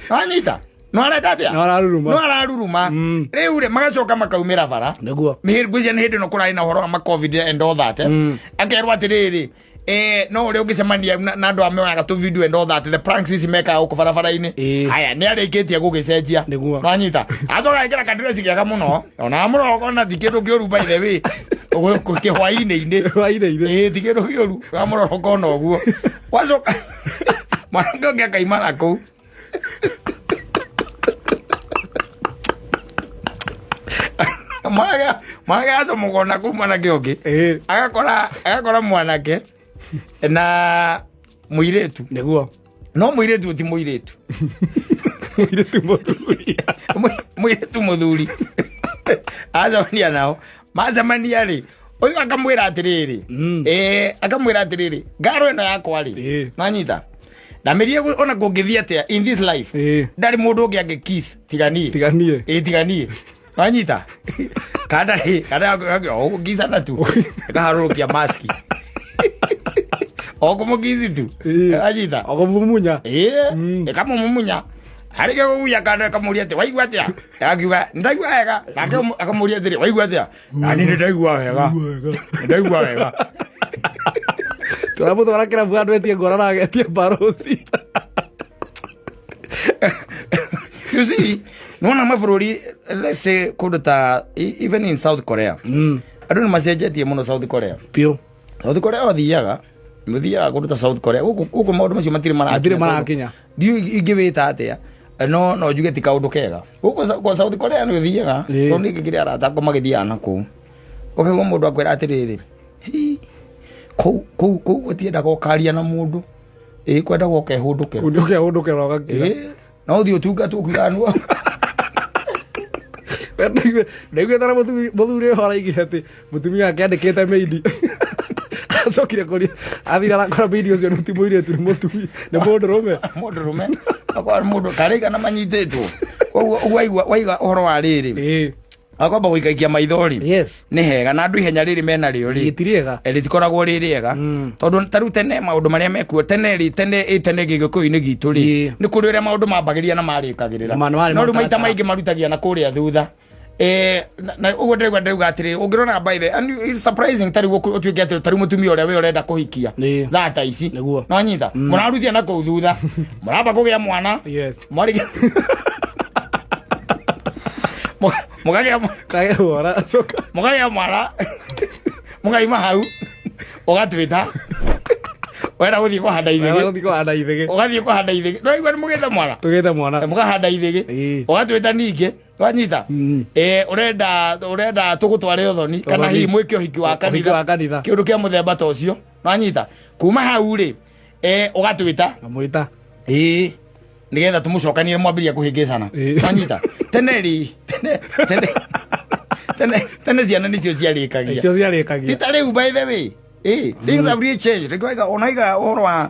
Wanyita? No areka atĩa? No araruruma. No araruruma. Rĩu rĩ magacoka makaumĩra bara. Nĩguo. Ngwĩciria nĩ hĩndĩ ĩno kũrarĩ na ũhoro wa ma COVID and all that. Akerwo atĩrĩrĩ no ũrĩa ũngĩcemania na andũ a meoyaga tũ video and all that the pranks ici mekaga gũkũ barabara-inĩ. Haya nĩ arĩkĩtie gũgĩcenjia. Nĩguo. Nwanyita. Acoka ekĩra kadresi kega mũno. Ona mũno ona ti kĩndũ kĩũru by the way. Kĩhwainĩ-inĩ. Hwainĩ-inĩ. Ĩĩ ti kĩndũ kĩũru. Wamũrora ũkona ũguo. Wacoka mwanake ũngĩ akaima na kũu. Mwanake acomoka ona kũu mwanake ũngĩ. Agakora mwanake na mũirĩtu. Nĩguo. No mũirĩtu ti mũirĩtu. Mũirĩtu mũthuri. Mũirĩtu mũthuri. Acemania nao. Macemania rĩ, ũyũ akamwĩra atĩrĩrĩ. Akamwĩra atĩrĩrĩ, ngaro ĩno yakwa rĩ. Nanyita. Ndamĩrie ona kũngĩthiĩ atĩa in this life. Ndarĩ mũndũ ũngĩ angĩ kiss tiga niĩ. Tiga niĩ. Ĩĩ tiga niĩ. Wanyita? Kana rĩ, kana ũgũkicana tu. Akaharũrũkia maski. Okũmũkici tu. Wanyita? Okũmumunya. Ĩĩ, ĩkamũmumunya. Arĩkia kũmumunya kando ĩkamũria atĩ waigua atĩa? Akiuga ndaigua wega. Nake akamũria atĩrĩ waigua atĩa? Nani nĩ ndaigua wega. Nĩ ndaigua wega. Tũramũtwara kĩrabu handũ etie ngoro na agetie mbaroci. You see, nĩwona mabũrũri let's say kũndũ ta even in South Korea. Andũ nĩ macenjetie mũno South Korea. Biũ. South Korea ũthiaga mũthiaga kũndũ ta South Korea gũkũ maũndũ macio matirĩ Matirĩ marakinya. Ndiũĩ ingĩwĩta atĩa no njuge ti kaũndũ kega. Gũkũ kwa South Korea nĩ ũthiaga tondũ nĩ ngĩkĩrĩ arata akwa magĩthiaga na kũu. Ũkaigua mũndũ akwĩra atĩrĩrĩ, hii, kũu kũu kũu gũtiendaga ũkaria na mũndũ. Ĩĩ kwendaga ũkehũndũkĩra. Ũkehũndũkĩra ũgakira. Ĩĩ, no ũthiĩ ũtungatwo ũkiugaga Ndaiguĩte na mũthuri ũyũ araigire atĩ mũtumia wake andĩkĩte maid. Acokire kũria athire arakora bidi ũcio nĩ ti mũirĩtu nĩ mũtumia nĩ mũndũrũme. Mũndũrũme akorwo nĩ mũndũ karĩiga na manyitĩtwo koguo ũguo waigua waiga ũhoro wa rĩrĩ Ĩĩ. akwamba gũikaikia maitho rĩ Yes. nĩ hega na andũ ihenya rĩrĩ mena rĩo rĩ Ĩĩ, ti rĩega. eh, rĩtikoragwo rĩ rĩega tondũ ta rĩu tene maũndũ marĩa mekuo tene rĩ tene ĩ tene gĩgĩkũyũ-inĩ gitũ rĩ Ĩĩ. nĩ kũrĩ ũrĩa maũndũ mambagĩria na marĩkagĩrĩra Ma- marĩ no rĩu maita mũtaratara. maingĩ marutagia na kũrĩa thutha Eh, na- na ũguo ndĩrauga ndĩrauga atĩrĩ ũngĩrora by the and it's surprising ta rĩu ũtuĩke atĩ ta rĩu mũtumia ũrĩa we ũrenda kũhikia Ĩĩ. thaa ta ici Nĩguo. no nyita mũrarutia na kũu thutha mũramba kũgĩa mwana Yes. mwarĩkia mũkagĩa Kage wora acoka. mũkagĩa mwana mũkaima hau ũgatwĩta wenda gũthiĩ kũhanda ithĩgĩ Gũthiĩ kũhanda ithĩgĩ. ũgathiĩ kũhanda ithĩgĩ nĩwaigua nĩ mũgĩte mwana Tũgĩte mwana. mũkahanda ithĩgĩ Ĩĩ. ũgatwĩta ningĩ wanyita Mm. Eh, ũrenda ũrenda tũgũtware ũthoni kana Ũthoni. hihi mwĩke ũhiki wa Ũhiki wa kanitha kanitha. kĩũndũ kĩa mũthemba ta ũcio wanyita kuma hau rĩ eh, ũgatwĩta Ngamwĩta. ĩĩ nĩgetha tũmũcokanie mwambĩrĩria kũhĩngĩcana Ĩĩ. wanyita tene rĩ tene tene tene tene ciana nĩcio ciarĩkagia Icio ciarĩkagia. ti ta rĩu by the way ĩĩ things have really changed rĩngĩ waiga onaiga ũhoro wa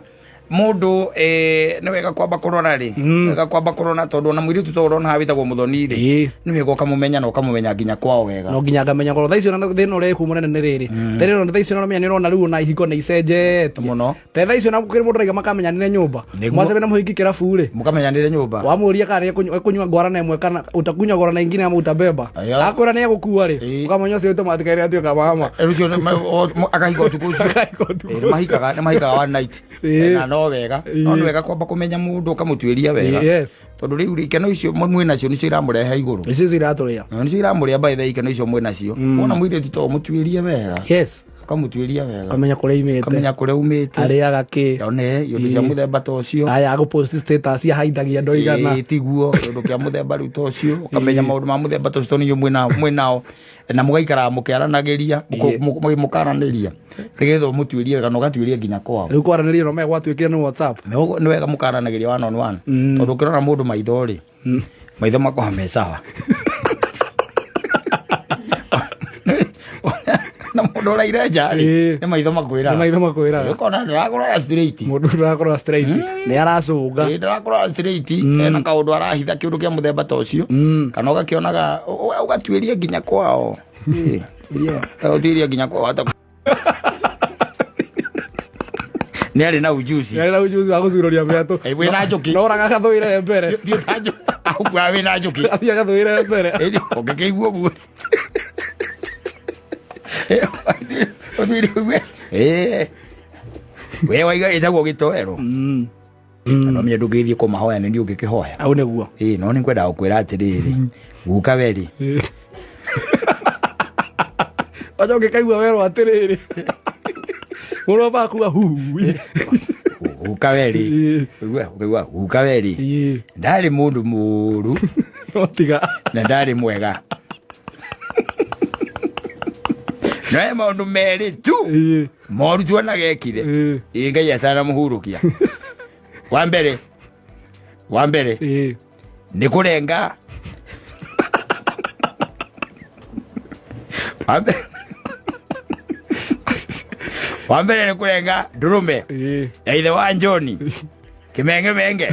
mũndũ eh, nĩ wega kwamba kũrora rĩ Mm. wega kwamba kũrora tondũ ona mũirĩtu to ũrona haha wĩtagwo mũthoni rĩ Ĩĩ. nĩ wega ũkamũmenya na ũkamũmenya nginya kwao wega no nginya ngamenya korwo thaa icio na thĩna ũrĩa ĩkuo mũnene nĩ rĩrĩ tene ona thaa icio na ũramenya nĩ ũrona rĩu ona ihiko nĩ icenjetie mũno te thaa icio na kũrĩ mũndũ araiga makamenyanĩre nyũmba Nĩguo. mwacemania na mũhiki kĩrabu rĩ mũkamenyanĩre nyũmba wamũria kana nĩekũnyua ngwarana ĩmwe kana utakunywa ngwarana ingine ama utabeba Aya. akwĩra nĩ egũkua rĩ Ĩĩ. ũkamenya ũcio automatically atuĩka mama Eh, rũcio nĩ- ma- o- mo- akahika ũtukũ ũcio Akahika ũtukũ Eh, nĩmahikaga nĩmahikaga one night Ĩĩ. Eh, na no wega no nĩ Ĩĩ. wega kwamba kũmenya mũndũ ũkamũtuĩria wega yes tondũ rĩu rĩ, ikeno icio mwĩ nacio nĩcio iramũrehe igũrũ icio iratũrĩa Na nĩcio iramũrĩa by the way, ikeno icio mwĩ nacio wona mũirĩtu to ũmũtuĩrie wega yes ũkamũtuĩria wega ũkamenya kũrĩa imĩte ũkamenya kũrĩa umĩte arĩaga kĩ one iũndũ cia Ĩĩ. mũthemba ta ũcio aya agũpost status ahaithagia andũ aigana Ĩĩ, tiguo kĩũndũ kĩa mũthemba rĩu ta ũcio ũkamenya Ĩĩ. maũndũ ma mũthemba ta ũcio tondũ inyuĩ mwĩna- mwĩnao na mũgaikaraga mũkĩaranagĩria Ĩĩ. mũkaranĩria nĩgetha ũmũtuĩrie wega na ũgatuĩria nginya kwao rĩu kwaranĩria no megwatuĩkire nĩ whatsapp Nĩ wega mũkaranagĩria one on one Mm. tondũ ũkĩrora mũndũ maitho rĩ maitho makoragwo me sawa na mũndũ ũraire nja rĩ Ĩĩ. nĩ maitho makwĩraga nĩ maitho makwĩraga ũkona ndĩrakũrora straight mũndũ ndarakorwo straight nĩ aracũnga Ĩĩ, ndĩrakũrora straight ena kaũndũ arahitha kĩũndũ kĩa mũthemba ta ũcio Mm. kana ũgakĩonaga ũgatuĩria nginya kwao Ĩĩ, tuĩria- ũgatuĩria nginya kwao hata nĩ arĩ na ujuzi Nĩ arĩ na ujuzi wa gũcurũria mĩatũ Ĩ, wĩna njũkĩ. no oraga agathũire mbere Thiĩ ta njũ- agũkuaga wĩna njũkĩ athiĩ agathũire mbere Ĩĩ, ũngĩkĩigua ũguo Ũtuĩrie ũgue, ĩĩ, we waiga ĩtagwo gĩtoero no menya ndũngĩgĩthiĩ kũmahoya nĩ niĩ ũngĩkĩhoya au nĩguo ĩĩ no nĩ ngwendaga gũkwĩra atĩrĩrĩ guka werĩ wacha ũngĩkaigua werwo atĩrĩrĩ mũndũ ambaga kuga hui guka werĩ ũkaigua ũkaigua guka werĩ Ĩĩ. ndarĩ mũndũ mũũru no tiga na ndarĩ mwega no he maũndũ merĩ tu Ĩĩ. moru tuonaga ekire Ĩĩ. ĩ ngai atanamũhurũkia wa mbere wa mbere Ĩĩ. nĩ kũrenga Wa mbere- wa mbere nĩ kũrenga ndũrũme Ĩĩ. ya ithe wa njoni kĩmengemenge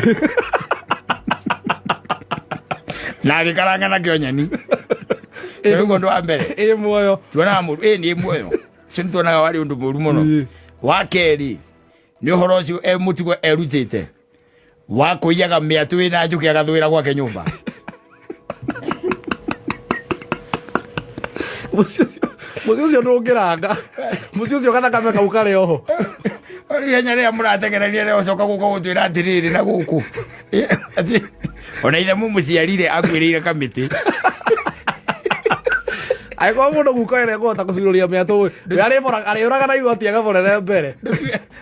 na agĩkaranga nakĩo nyeni rĩu ũndũ wa mbere Ĩ muoyo tuonaga mũru ĩ nĩ muoyo ũcio nĩ tuonaga warĩ ũndũ mũru mũno Ĩĩ. wa kerĩ nĩ ũhoro ũcio e mũtugo erutĩte wa kũiyaga mĩatũ ĩna njũkĩ agathũĩra gwake nyũmba mũciĩ ũcio ndũngĩranga mũciĩ ũcio gathakame kau karĩ oho Rĩu ihenya rĩrĩa mũratengerania rĩa ũcoka gũka gũtwĩra atĩrĩrĩ na gũkũ Ĩ, atĩ, ona ithe mũmũciarire akuĩrĩire kamĩtĩ angĩkorwo mũndũ guka ĩrĩa ekũhota gũcurũria mĩatũ we arĩũraga na igoti agaborere mbere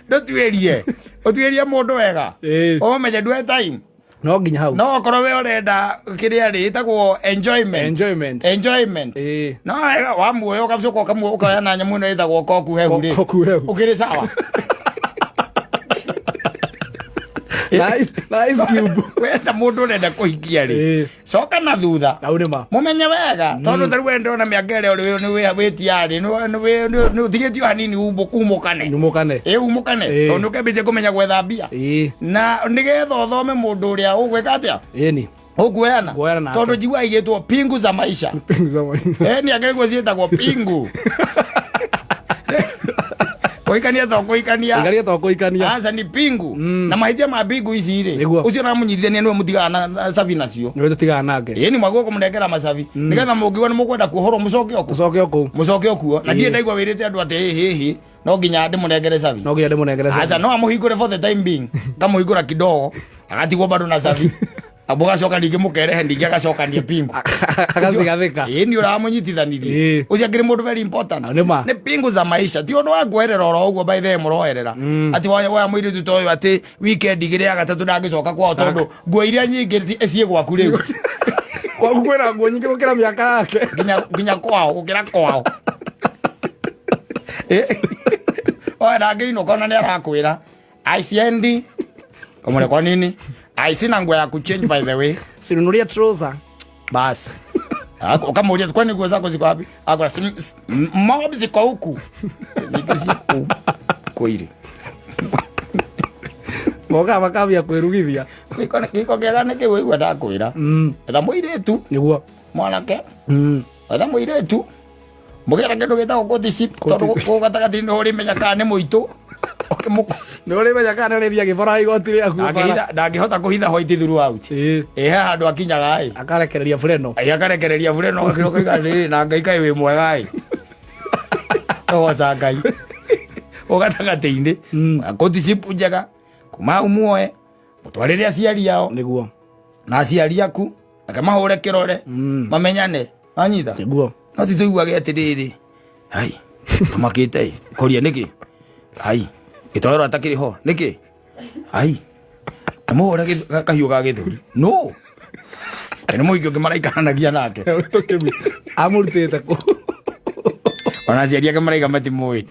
Ndũtuĩrie ũtuĩrie mũndũ wega Ĩĩ. ũmenye ndue time no nginya hau no okorwo we ũrenda kĩrĩa rĩ ĩtagwo enjoyment Enjoyment. enjoyment Ĩĩ. no wega wamuoya ũgacoka ũkamuoya ũkoya na nyamũ ĩno ĩtagwo koku hehu rĩ Koku hehu. ũkĩrĩ sawa Na ice cube. Wenda mundu urenda kuhikia ri, coka na thutha. Hau nĩ ma. Mumenye wega, tondu ta riu we ndona miaka ĩrĩa ũrĩ nĩ wĩtiarĩ nĩ ũtigĩtio hanini umũkane. Nyumũkane. Ĩ, umũkane. Tondu ũkĩambĩtie kũmenya gwetha mbia na nĩgetha ũthome mũndũ ũrĩa ũgwĩka atĩa. Ĩni. Ũkuoyana. Kuoyana nake. Tondũ njigua igĩtwo pingu za maisha. Ni angĩrĩguo ciĩtagwo pingu. Kũhikania to kũhikania. Ikaria to kũikania. Aca, ni pingu na mahĩtia ma pingu ici rĩ, Nĩguo. ũcio namũnyitithania nĩwe mũtigaga na cabi nacio. Nĩwe tũtigana nake. Ĩĩ, ni mwagwo kũmũnengera macabi nĩgetha mũngiuga nĩ mũkwenda kuohorwo, mũcoke okuo. Tũcoke o kũu. Mũcoke okuo, na ndirĩ ndaigua wĩrĩte andũ atĩ hĩ hĩ no nginya ndĩmũnengere cabi. No nginya ndĩmũnengere cabi. Aca, no amũhingũre for the time being, kamũhingũra kidogo, agatigwo bado na cabi, mũgacoka ningĩ mũkerehe ningĩ agacokania pingu. Agathikathika. Ĩĩ, nĩ ũramũnyitithanirie. Ũcio akĩrĩ mũndũ very important. Nĩ ma. Nĩ pingu za maisha, ti ũndũ wa kuoerera oro ũguo. By the way, mũroerera atĩ woya mũirĩtu ta ũyũ atĩ weekend igĩrĩ ya gatatũ ndangĩcoka kwao, tondũ nguo iria nyingĩ ciĩ gwaku rĩu. Kwaku kwĩna nguo nyingĩ gũkĩra mĩaka yake. Nginya kwao, gũkĩra kwao. Oe ndangĩinũka, ona nĩ arakwĩra aiciendi kamwĩra kwa nini, ai sina nguo ya kuchange, by the way. Sinunulia trouser. Basi ukamuuliza, kwani nguo zako ziko wapi? Akora mob ziko huku. Ningĩ ciĩ kũirĩ. Mokaga makambia kwĩrugithia. Gĩko kĩega nĩ kĩu waigua ndakwĩra. Etha mũirĩtu. Nĩguo. Mwanake, etha mũirĩtu mũgĩra kĩndũ gĩtagwo courtship, tondũ kũu gatagatĩ-inĩ ũrĩmenya kana nĩ mũitũ. Nĩ ũrĩmenya kana nĩ ũrĩthiĩ agĩbora igoti rĩaku bara. Ndangĩhota kũhitha white throughout. Ĩ, he handũ akinyaga ĩ. Akarekereria bureno. Ĩ, akarekereria bureno, gakĩroka iga rĩrĩ na Ngai kaĩ wĩ mwega ĩ. Ogoca Ngai o gatagatĩ-inĩ. Courtship njega kuma hau muoe mũtwarĩre aciari ao. Nĩguo. Na aciari aku reke mahũre kĩrore, mamenyane, wanyita? Nĩguo. No ti tũiguage atĩrĩrĩ, hai tũmakĩte ĩ kũria nĩkĩ, hai gĩtoero atakĩrĩ ho nĩkĩ, ai nĩmũhũre kahiũ ga gĩthũri no nĩ mũingĩ ũngĩ maraikaranagia nake. Amũrutĩte kũ? Ona aciari ake maraiga matimũĩ.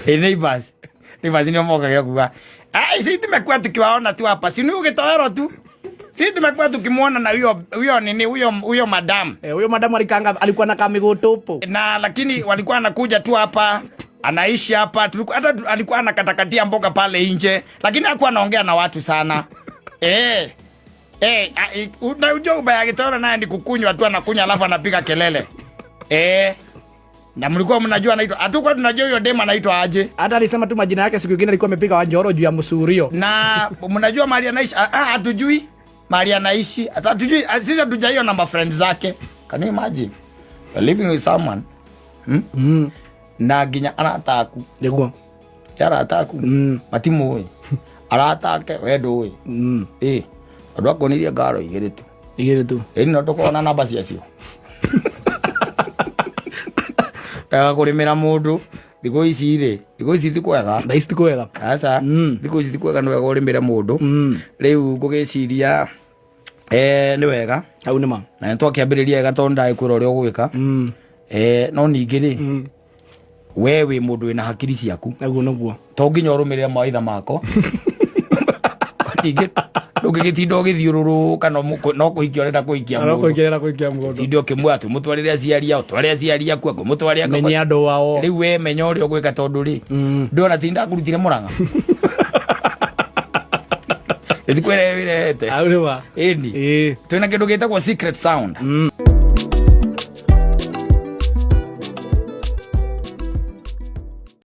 Ĩ, neighbors nĩo mokagĩra kuga, ai si tumekuwa tukiwaona tu hapa, si ni gĩtoero tu, si tumekuwa tukimwona na huyo huyo nini, huyo huyo madam. Eh, huyo madamu alikanga alikuwa na kamiguu tupu. Na lakini walikuwa anakuja tu hapa, anaishi hapa, hata alikuwa anakatakatia mboga pale nje, lakini hakuwa anaongea na watu sana. Unajua ubaya gĩtoero naye ni kukunywa tu, anakunywa alafu anapiga kelele. Na mlikuwa mnajua anaitwa, hatukuwa tunajua huyo dem anaitwa aje. Hata alisema tu majina yake siku ingine alikuwa amepiga Wanjoro juu ya msurio. Na mnajua mahali anaishi? Hatujui mahali anaishi. Hata hatujui, sisi hatujaiona na friends zake. Can you imagine? You're living with someone. Na nginya arata aku. Nĩguo. Ti arata aku. Matimũĩ. Arata ake we ndũĩ. Ĩ, andũ akuonirie ngaro igĩrĩ tu. Igĩrĩ tu. Ĩ, no tũkona namba ciacio. Wega kũrĩmĩra mũndũ thikũ ici rĩ, thikũ ici ti kwega. Thaa ici ti kwega. Aca, thikũ ici ti kwega, nĩ wega ũrĩmĩre mũndũ. Rĩu ngũgĩciria nĩ wega. Hau nĩ ma. Na nĩ twakĩambĩrĩria wega, tondũ ndagĩkwĩra ũrĩa ũgwĩka. No ningĩ rĩ, we wĩ mũndũ wĩna hakiri ciaku. Naguo nĩguo. To nginya ũrũmĩrĩre mawaitha makwa. Ningĩ ndũngĩgĩtinda ũgĩthiũrũrũka no kũhikia ũrenda kũhikia No mũndũ. kũingĩrĩra kũikia mũndũ. Tinde ũkĩmwĩra atĩ ũmũtwarĩre aciari ao, tware aciari aku, angũmũtware Menya andũ ao. Rĩu we menya ũrĩa ũgwĩka, tondũ rĩ, ndĩrona ti ndakũrutire mũrang'a ĩtikwĩre wĩrehete. Hau nĩ ma. Ĩni. Ĩĩ. Twĩna kĩndũ gĩtagwo secret sound.